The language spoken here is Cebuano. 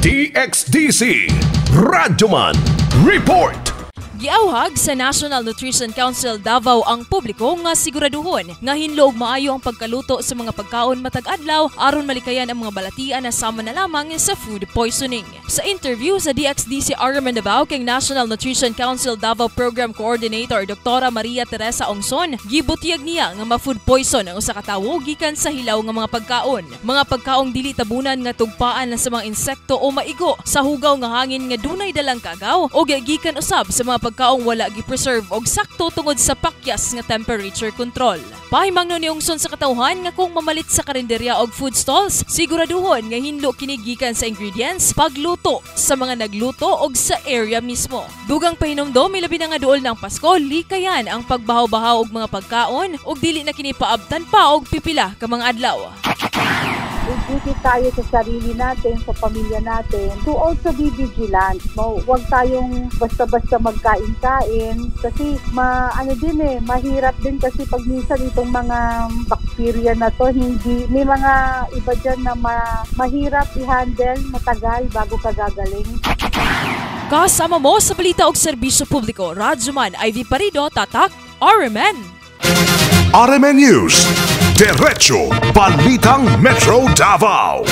DXDC Radyoman Report. Giawhag sa National Nutrition Council Davao ang publiko nga siguraduhon nga hinlo og maayo ang pagkaluto sa mga pagkaon matag adlaw aron malikayan ang mga balatian na sama na lamang sa food poisoning. Sa interview sa DXDC RMN Davao kang National Nutrition Council Davao Program Coordinator Dr. Maria Teresa Ongson, gibutyag niya nga ma-food poison ang usa ka tawo gikan sa hilaw nga mga pagkaon. Mga pagkaong dili tabunan nga tugpaan na sa mga insekto o maigo, sa hugaw nga hangin nga dunay dalang kagaw o gikan usab sa mga pagkaong wala gi-preserve og sakto tungod sa pakyas nga temperature control. Pahimangno ni Ongson sa katawhan nga kung mamalit sa karinderya og food stalls, siguraduhon nga hinlo kini gikan sa ingredients, pagluto sa mga nagluto og sa area mismo. Dugang pahinumdom, ilabi na nga duol ng Pasko, likayan ang pagbahaw-bahaw og mga pagkaon ug dili na kini paabtan pa og pipila ka mga adlaw. May duty tayo sa sarili natin, sa pamilya natin, to also be vigilant. No? Huwag tayong basta-basta magkain-kain kasi ano din eh, mahirap din kasi pag minsan itong mga bacteria na to, hindi, may mga iba dyan na mahirap i-handle, matagal bago ka gagaling. Kasama mo sa balita og serbisyo publiko, Radyoman Ivy Parido, Tatak, RMN. RMN News. Diretso Balitang Metro Davao.